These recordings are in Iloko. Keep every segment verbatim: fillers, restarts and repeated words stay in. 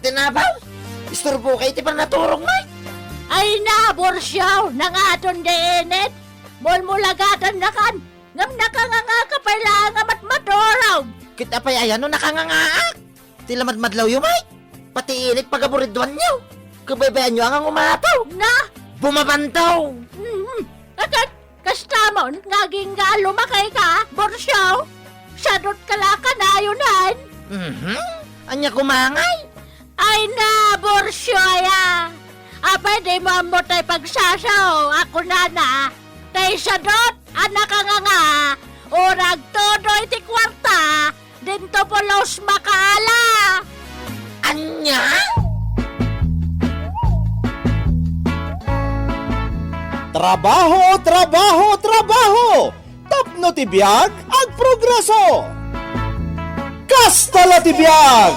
Tinabaw! Isturbo ka iti pannaturong, Mike! Ay na, Borsiaw! Nangaton di init! Mulmulagatannakan! Ngem nakanganga ka pay laeng a matmaturog! Ket apay aya no nakangangaak? Ti lamadmadlawyo, Mike! Pati init pagaburidwanyo! Kabaybayanyo a nga umataw! Na! Bumabantaw! Mhm. Akat, kastamon nga agingga a lumakay ka, Borsiaw? Sadot ka la kanayon, han? Mhm. Ania koma ngay? Ay na, Borsiaw aya! Apay dimo ammo tay pagsasao a kunana, tay sadot a nakanganga, o nagtudo iti kuarta, dinto pulos makaala! Ania? Trabaho, trabaho, trabaho! Tapno ti biag agprogreso. Kasta la ti biag!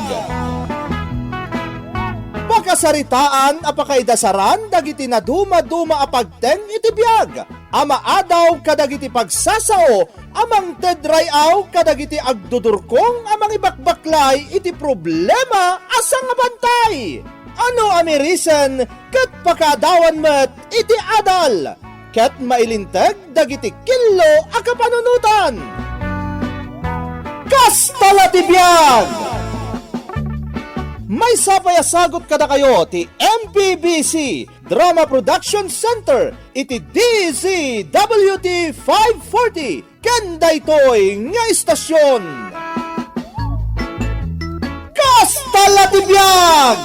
Pakasaritaan a pakaidasaran dagiti nadumaduma a pagteng iti biag a maadaw kadagiti pagsasao a mangted ray-aw kadagiti agdudurkong a mangibakbaklay iti problema a sangabantay. Ano a mirisen ket pakaadawan met iti adal ket mailinteg dagiti killo a kapanunotan. Kasta la ti biag! Maysa pay a sagut kadakayo ti M P B C Drama Production Center iti D Z W T five forty ken daytoy nga istasion. Kasta la ti biag!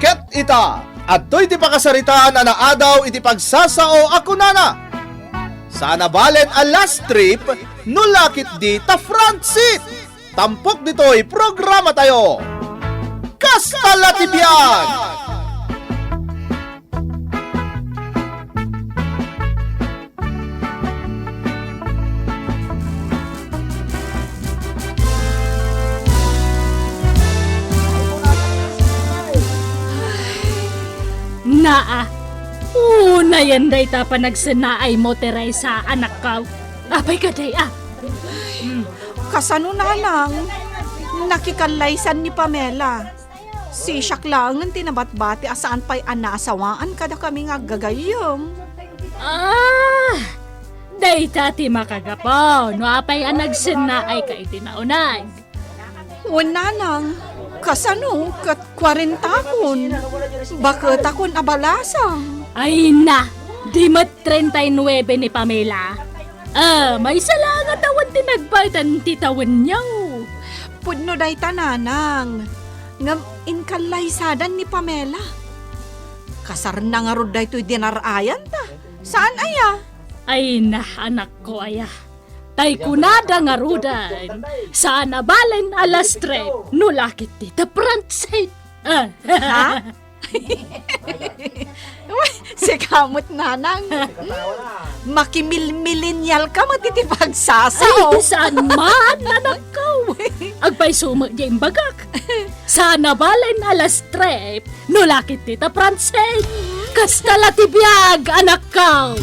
Ket ita, adtoy ti pakasaritaan a naadaw iti pagsasao a kunana, "Saan a balen a last trip no la ketdi ta front seat." Tampok ditoy programatayo. Kasta la ti biag! Naa, unayen dayta panagsennaaymo, Teresa, anakko. Apay kadi, a? Hmm. Kasano, nanang? Nakikallaysan ni Pamela. Sisiak laengen ti nabatbati a saan pay a naasawaan kadakami nga aggagayyem. Ah, dayta ti makagapu no apay a nagsennaayka iti nauneg. Wen, nanang, kasano ket kuarentakon? Baketakon a balasang. Ay na, di met treinta y nueve ni Pamela. Ah, maysa laeng a tawen ti nagbaydan ti tawenyo. Pudno dayta, nanang. Ngem inkallaysadan ni Pamela. Kasarna ngarud daytoy dinar-ayanta. Saan aya? Ay na, anakko aya. Tay kunada ngaruden, saan a balen a last trip no la ketdi ta front seat. Ah. Ha? Uy, sika met, nanang. Makimilmilenial ka met iti pagsasao. Ay, saan man, anakko. Agpayso met diay imbagak. Saan a balen a last trip no la ketdi ta front seat. Kasta la ti biag, anakko.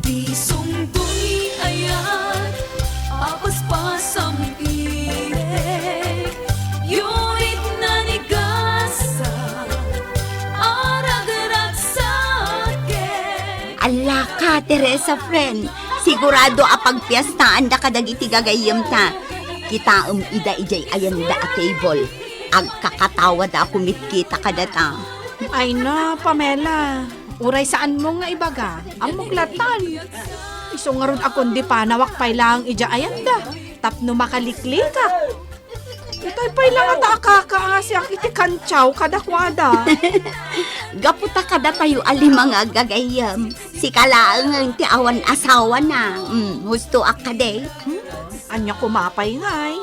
Iti sungtoy ayat a paspasam irek, yurit nanigasam a ragragsakek. Allaka, Teresa, friend. Sigurado a pagpiestaanda kadagiti gagayyemta. Kitaem ida idiay ayanda a table. Agkakatawada a kumitkita kadata. Ay na, Pamela. Uray saanmo nga ibaga, ammok latta. Isu ngarud a kundi panawak pay laeng idiay ayanda tapno makaliklikak. Itay pay la ngata a kakaasiak iti kantsaw kadakuada. Gapu ta kadatayo a lima nga aggagayyem, sika laengen ti awan asawana. Mm, husto a kadi. Hmm? Ania koma pay ngay?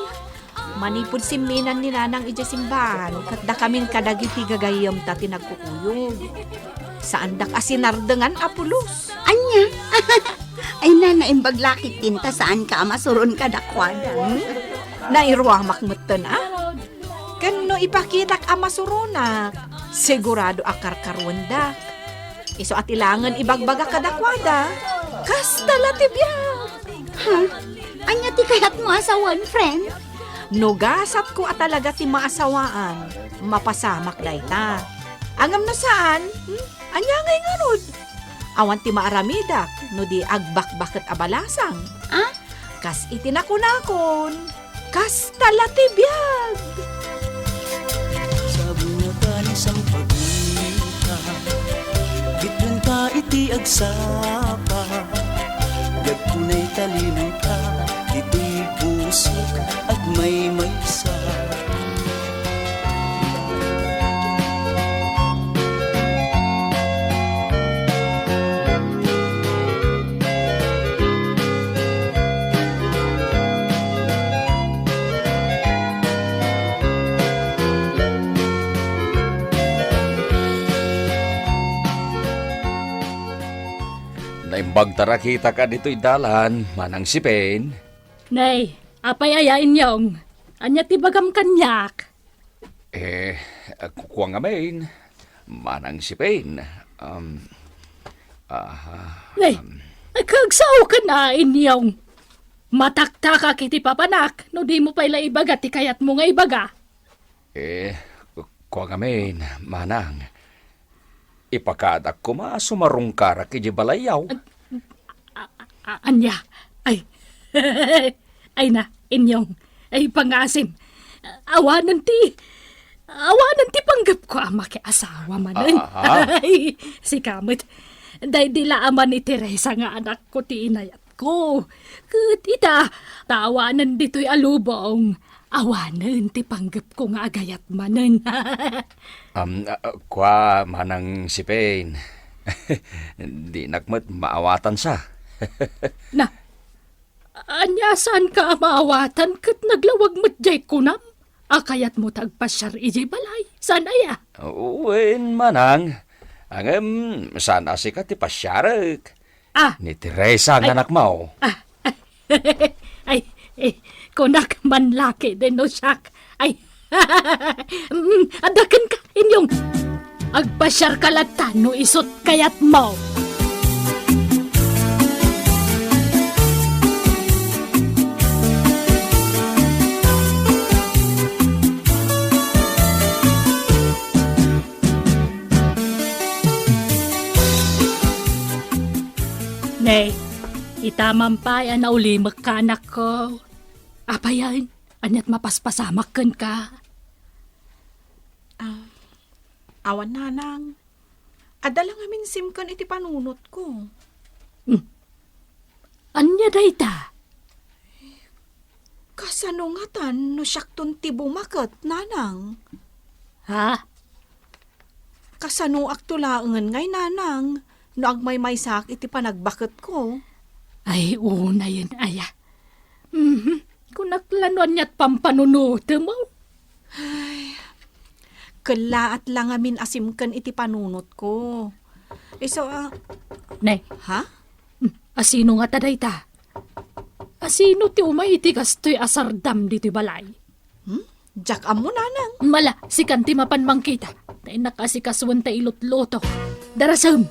Manipud simminan ni Nanang idiay simbahan, ket dakamin kadagiti gagayyemta ti nagkukuyog. Saandak a sinardengan a pulos. Ania? Ay na, naimbag la ketdin ta saanka a masuron kadakuada. Hmm? Nairuamak metten, a? Ken no ipakitak a masuronak, sigurado a karkaruendak. Isu a ti laengen ibagbaga kadakuada, kasta la ti biag. Hmm, ania ti kayatmo a sawen, friend? No gasatko a talaga ti maasawaan, mapasamak dayta. Ngem no saan, hmm, ania ngay ngarud? Awan ti maaramidak no di agbakbaket a balasang. Ah? Kas iti nakunakon, kasta la ti biag. Sabunatan, sampagita, bitlenta iti agsapa, agkunay talimenta, ditoy pusok agmaymaysa. Naimbag ta nakitak ditoy dalan, Manang Sipen. Nay, apay aya, Inyong? Ania ti bagam kaniak? Eh, kua ngamin, Manang Sipen, um, ah, Nay, um, agkagsaokan a, Inyong. Mataktakak iti papanak no dimo pay la ibaga ti kayatmo nga ibaga. Eh, kua ngamin, Manang, ipakadak koma a sumarungkarak idiay balayyo. A-, a-, ania? Ay. Ay na, Inyong. Ay, pangasim. Awanen ti, awanen ti panggepko a makiasawa manen. Aha. Ay, sika met. Daydi la a Manang Teresa nga anakko ti inayatko. Ket ita, ta awanen ditoy a lubong. Awanen ti panggepko nga agayat manen. Am, ah, kua, Manang Sipen. Dinak met maawatan sa. Na, ania, saanka a maawatan ket naglawag met diay kunam a kayatmo ta agpasiar idiay balay? Saan aya? Wen, Manang. Ngem, saan a sika ti pasiarek? Ah. Ni Teresa nga anakmo. Ah. Ay, eh, kunak man la ketdi no siak. Ay. Mm, adda kenka, Inyong. Agpasiarka latta no isut kayatmo. Ne, ita man pay a naulimekka, anakko. Apay, ania ti mapaspasamak kenka? Ah, awan, Nanang. Adda la ngamin simken iti panunotko. Hmm. Ania dayta? Kasano ngatan no siakton ti bumaket, Nanang? Ha? Kasanoakto laengen ngay, Nanang, no agmaymaysaak iti panagbaketko? Ay, unayen aya. Mhm. Kunak la no aniat pampanunotem. Ay, kellaat la ngamin a simken iti panunotko. Isu a, Ne? Ha? Hmm, asino ngata dayta? Asino ti umay iti kastoy a sardam ditoy balay? Hmm? Diak ammo, Nanang. Mala, sikan ti mapan mangkita. Ta innak asikasuen ta ilutluto. Darasem!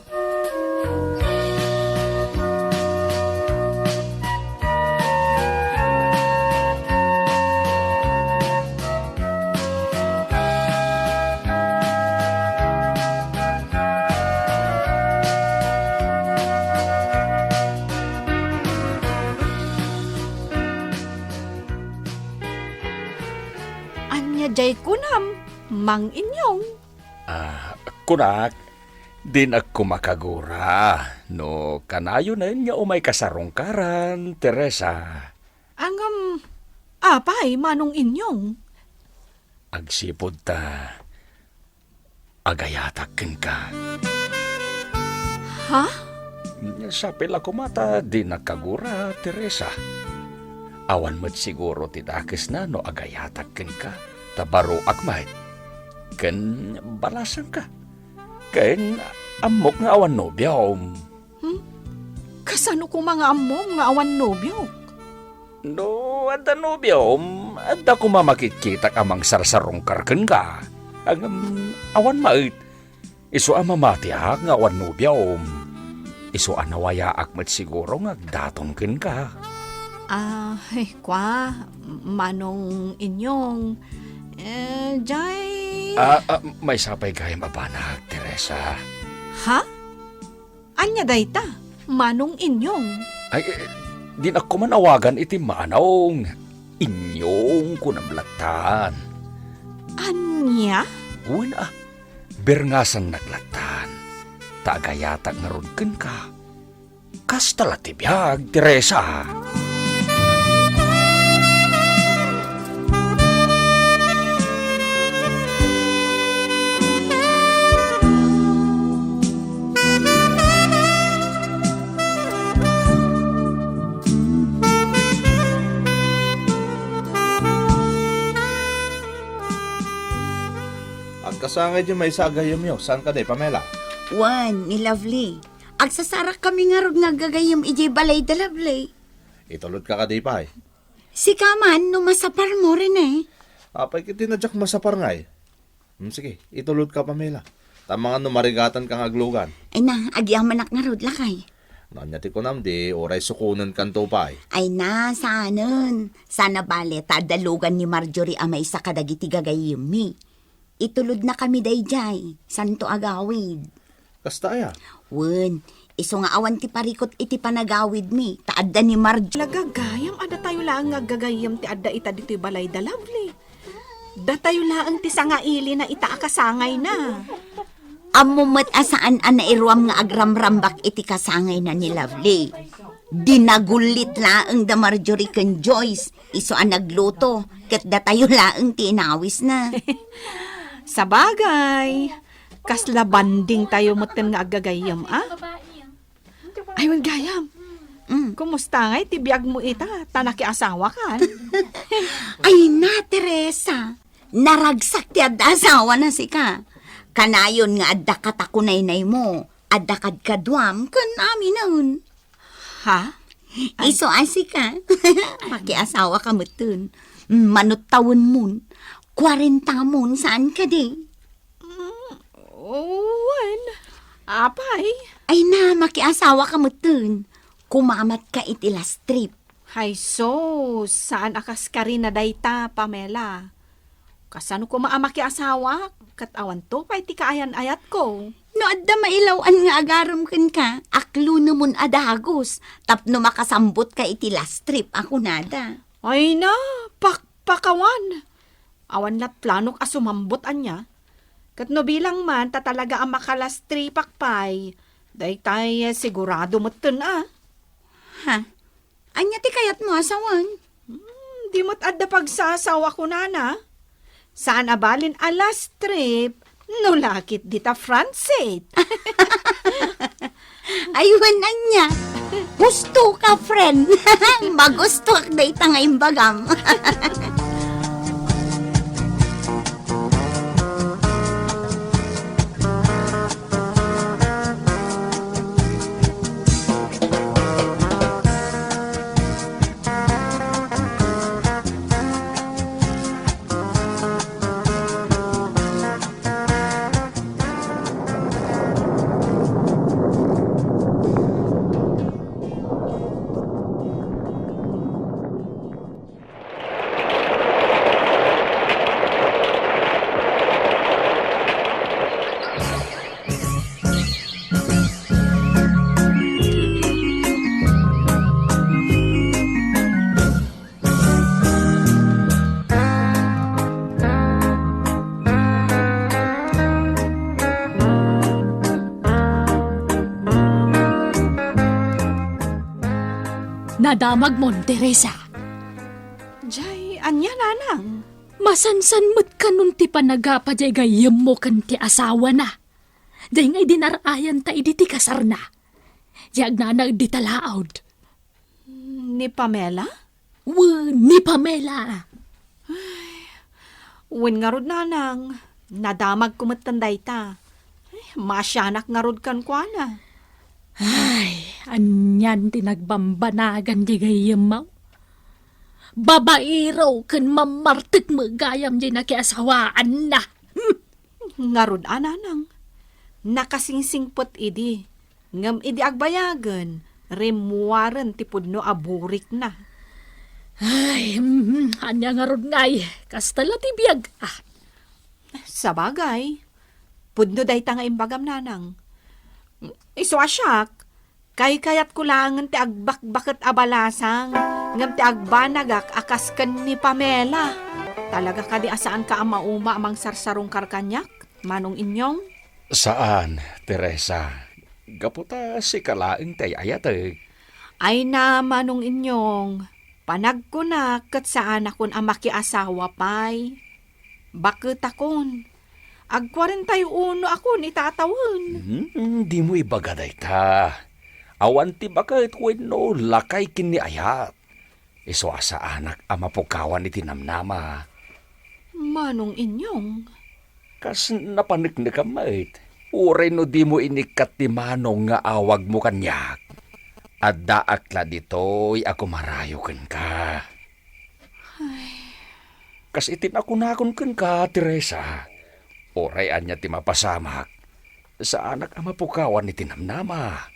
Ania jay kunam, Mang Inyong? Ah, kunak, dinak koma kagura no kanayonen nga umay kasarungkaran, Teresa. Ngem, apay, Manong Inyong? Agsipud ta agayatak kenka. Ha? Sapay la koma ta dinak kagura, Teresa. Awan met siguro ti dakesna no agayatak kenka, ta baroak met. Ken balasangka. Ken ammok nga awan nobiom. Hmm? Kasano koma nga ammom nga awan nobiok? No adda nobiom, adda koma makitkitak a mangsarsarungkar kenka. Ngem awan met. Isu a mamatiak nga awan nobiom, isu a nawayaak met siguro nga agdaton kenka. Ah, ay, kwa, Manong Inyong, eh, jay Ah, ah, maysa pay gayam a banag, Teresa. Ha? Ania dayta, Manong Inyong? Ay, eh, dinak koma awagan iti Manong. Inyong kunam lattan. Ania? Wen a, berngasannak lattan. Ta agayatak ngarud kenka. Kasta la ti biag, Teresa. Agkasangay diay maysa a gayyemyo, saan kadi, Pamela? Wen, ni Lovely. Agsasarakkami ngarud nga aggagayyem idiay balay da Lovely. Itulodka kadi pay? Sika man, no masapar mo, Rene. Apay, ket di na diak masapar ngay. Hmm, sige, itulodka, Pamela. Ta amangan no marigatanka nga aglugan. Ay na, agyamanak ngarud, lakay. No ania ti kunam, di uray sukonenkanto pay. Ay na, saanen. Saan a bale, ta adda lugan ni Marjorie a maysa kadagiti gagayyemmi. Itulodnakami daydiay, saanto agawid. Kasta aya? Wen, isu nga awan ti parikut iti panagawidmi, ta adda ni Marjo. Talaga, gayam a datayo laeng nga aggagayyem ti adda ita ditoy balay da Lovely. Datayo laeng ti sangailina ita a kasangayna. Ammo met a saan a nairuam nga agramrambak iti kasangayna ni Lovely. Dinagullit laeng da Marjorie ken Joyce, isu a nagluto, ket datayo laeng ti inawisna. Sabagay, kasla banding tayo metten nga aggagayyem, a? Ay, wen gayam. Mm. Kumusta ngay ti biagmo ita, ta nakiasawakan? Ay na, Teresa, naragsak ti adda asawana sika. Kanayon nga adda katakunaynaymo, adda kadkaduam, ken aminen. Ha? Isu a sika. Makiasawaka metten. Manuttawenmon. Kuarentamon, saan kadi? Mm, wen. Apay? Ay na, makiasawaka metten. Kumamatka iti last trip. Hay sus, saan a kas karina dayta, Pamela. Kasano koma a makiasawa, ket awanto pay ti kaayan-ayatko. No adda mailaw-an nga agarem kenka, aklonemon a dagus, tapno makasambotka iti last trip a kunada. Ay na, pakpakawan! Awan lat planok a sumambot ania. Ket no bilang man ta talaga a maka-last trip-ak pay, daytay sigurado metten a. Ha? Ania ti kayatmo a sawen? Hmm, di met adda pagsasawa kunana. Saan a balin a last trip, no lakit dita Francet. Ay, wen ania. Husto ka, friend. Magustuak dayta nga imbagam. Nadamagmon, Teresa. Jay, ania, nanang? Masansan met kanon ti panagapa jay gayyemmo ken ti asawana. Jay nga idi nar-ayanta idi ti kasarna. Jay agnanaed dita laud. Ni Pamela? Wen, ni Pamela. Ay, wen ngarud, nanang, nadamagko metten dayta. Ay, maasianak ngarud kenkuana. Ay, anian ti nagbambanagan di gayyemmo? Babaero ken mammartek met gayam di nakiasawaanna. Hmm. Ngarud a, nanang, Nakasingsingpet idi, ngem idi agbayagen, rimmuaren ti pudno a burikna. Ay, mm, ania ngarud ngay, kasta la ti biag, ah. Sabagay, pudno dayta nga imbagam, Nanang. Isu a siak, kaykayatko laengen ti agbakbaket a balasang, ngem ti agbanagak a kas ken ni Pamela. Talaga kadi a saanka a mauma a mangsarsarungkar kaniak, Manong Inyong? Saan, Teresa. Gapu ta sika laeng ti ay-ayatek. Ay na, Manong Inyong, panagkunak ket saanakon a makiasawa pay. Baketakon. Agkuarenta y uno akon ita a tawen. Hmm, dimo ibaga dayta. Awan ti baket wenno lakay ken ni ayat. Isu a saanak a mapukawan iti namnama. Manong Inyong. Kas napaneknekam met, uray no dimo inikkat ti Manong nga awagmo kaniak. Addaak la ditoy a kumarayo kenka. Ay. Kas iti nakunakon kenka, Teresa, uray ania ti mapasamak, saanak a mapukawan iti namnama.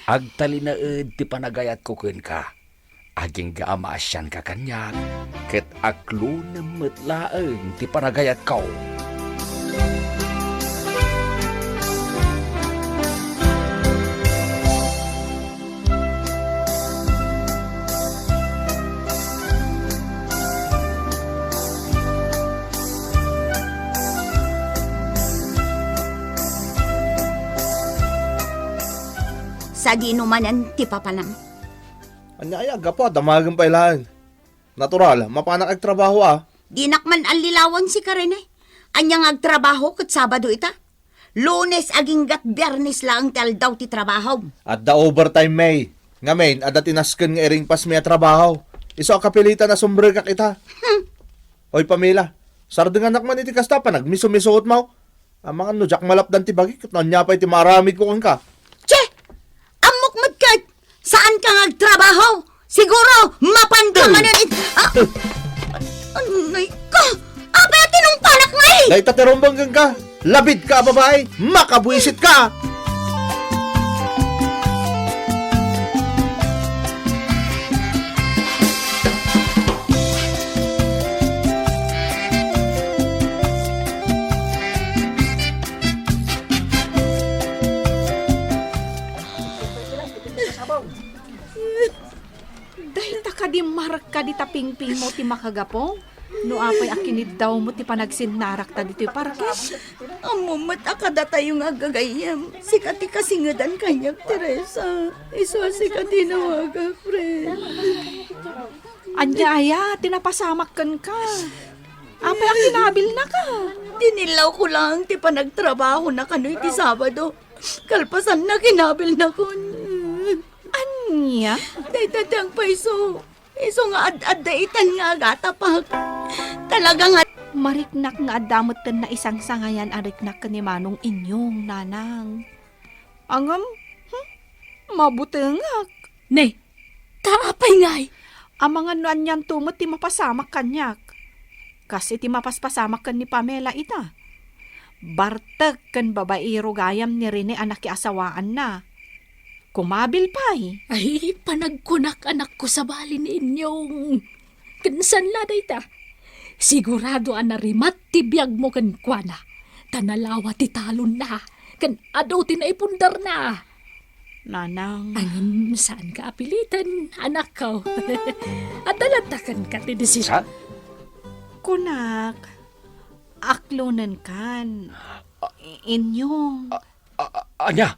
Agtalinaed ti panagayatko kenka. Agingga a maasianka kaniak, ket aklonem met laeng ti panagayatko. Sadino manen ti papanam? Ania aya, gapu a damagen pay laeng. Natural, mapanak agtrabaho a. Dinak man allilawan sika, Rene. Ania nga agtrabaho ket Sabado ita? Lunes agingga't Biyernes laeng ti aldaw ti trabahom. Adda overtime, May. Ngamin, adda ti nasken nga iringpasmi a trabaho. Isu a kapilitan a sumbrekak ita. Hmm. Oy, Pamela, sardenganak man iti kasta, panagmiso-misuotmo. Amangan no diak malapdan ti bagik, ket no ania pay ti maaramidko kenka. Che! Ammok met ket, saanka nga agtrabaho. Siguro, mapanka manen it-, ah! Anay ka! Apay a tinungpanak ngay? Dayta ti rumbeng kenka. Labidka a babai, makabuisitka! Dayta kadi marka dita pingpingmo ti makagapu? No apay a kiniddawmo ti panagsinnarakta ditoy parke? Ammom met a kadatayo nga aggagayyem, sika ti kasingedan kaniak, Teresa. Isu a sika ti nawagak, friend. Ania aya ti napasamak kenka? Apay a kinabilnaka? Dinillawko laeng ti panagtrabahona kano iti Sabado. Kalpasanna, kinabilnakon. Ania? Dayta ti agpayso. Isu nga ad-adda itan nga agatapak. Talaga nga. Mariknak nga adda metten naisangsangayan a riknak ken ni Manong Inyong, Nanang. Ngem, hmm, mabutengak. Ne, ta apay ngay? Amangan no anianto met ti mapasamak kaniak. Kas iti mapaspasamak ken ni Pamela ita. Bartek ken babaero gayam ni Rene a nakiasawaanna. Kumabil pay. Ay, panagkunak, anakko, sabali ni Inyong. Ken saan la dayta? Sigurado a narimat ti biagmo kenkuana, ta nalawa ti talonna, ken adu ti naipundarna. Nanang. Ngem saanka a piliten, anakko. Adda latta kenka ti desisyon. Sa? Kunak, aklonenkan. Inyong. A-, a-, ania?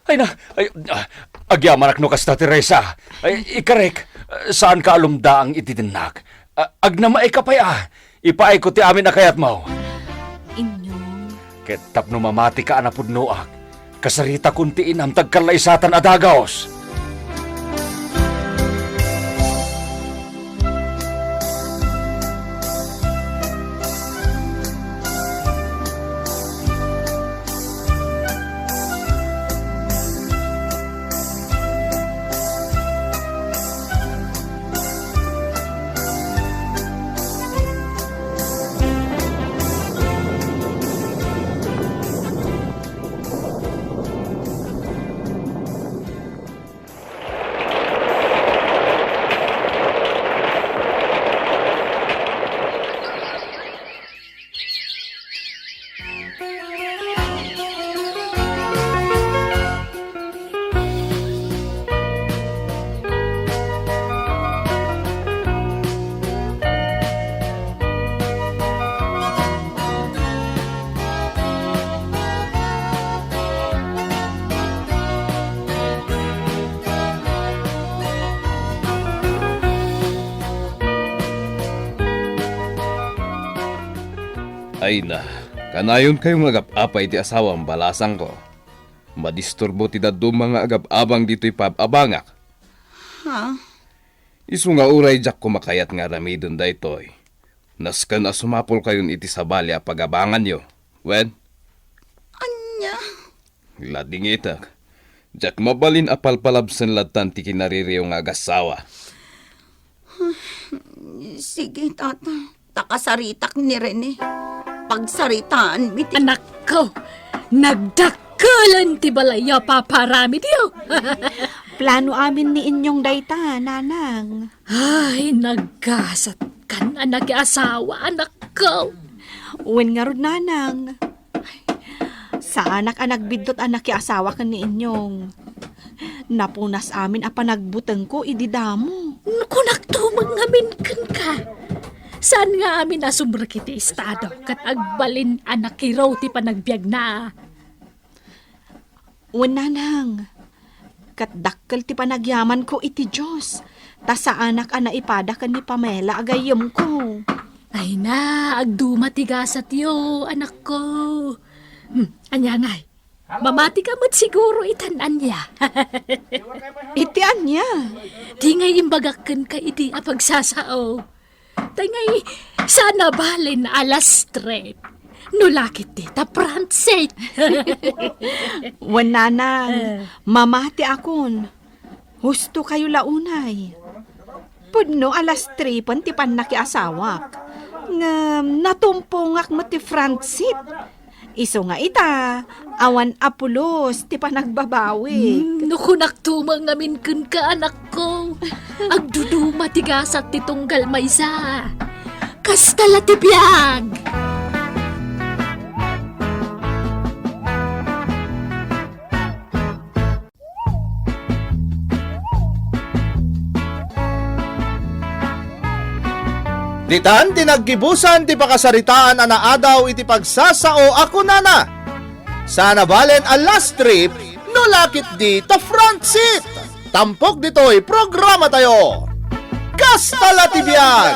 Ay na, ay, ah, agyamanak no kasta, Teresa. Ay, ikarek, ah, saanka a lumdaang iti dennak. Ah, agnamaika pay a. Ipaayko ti amin a kayatmo. Inyong. Ket tapno mamatika a napudnoak, kasaritakon ti inam ti agkallaysatan a dagus. Ay na, kanayonkayo nga agap-apa iti asawam, balasangko. Madisturbo ti dadduma nga agab-abang ditoy paab-abangak. Ha? Isu nga uray diak koma kayat nga aramiden daytoy, nasken a sumapulkayon iti sabali a pagabanganyo. Wen? Ania? Ladingitek. Diak mabalin a palpalabsen lattan ti kinaririyo nga agasawa. Sige, tata. Ta kasaritak ni Rene. Pagsaritaanmi ti Anakko, nagdakkelan ti balayyo a paparamidyo. Plano amin ni Inyong dayta, Nanang. Ay, naggasat kan a nakiasawa, anakko. Wen ngarud, Nanang. Saanak a nagbiddut a nakiasawa ken ni Inyong. Napunas amin a panagbutengko idi damo. Kunakto met ngamin kenka. Saan nga amin a sumrek iti estado ket agbalin a nakiro ti panagbiagna. Wen, Nanang, ket dakkel ti panagyamanko iti Dios, ta saanak a naipada ken ni Pamela a gayyemko. Ay na, agduma ti gasatyo, anakko. Hmm, ania ngay? Mamatika met siguro itan ania? Iti ania? Di ngay imbagak kenka idi a pagsasao. Tay ngay, saan a balen a last trip. No la ketdi ta front seat. Wen, Nanang, Eh. Mamatiakon. Husto kayo la unay. Pudno a last tripen ti pannakiasawak. Ngem natumpongak met ti front seat. Isu nga ita, awan a pulos ti panagbabawik. Hmm, no kunakto met ngamin kenka, anakko. Agduduma ti gasat ti tunggal maysa. Kasta la ti biag! Ditan ti naggibusan ti pakasaritaan a naadaw iti pagsasao a kunana, "Saan a balen a last trip no la ketdi ta front seat." Tampok ditoy programatayo. Kasta la ti biag!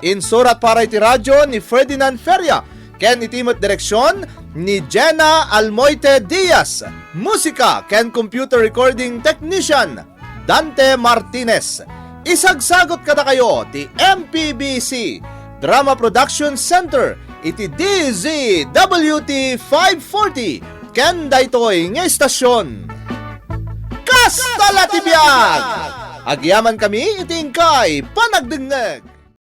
Insurat para iti radio ni Ferdinand Feria ken iti met direksion ni Jenna Almoite Diaz. Musika ken computer recording technician, Dante Martinez. Isagsagot kadakayo ti M P B C Drama Production Center iti D Z W T five forty ken daytoy nga istasyon. Kasta la ti biag! Agyamankami iti inkay panagdengngeg.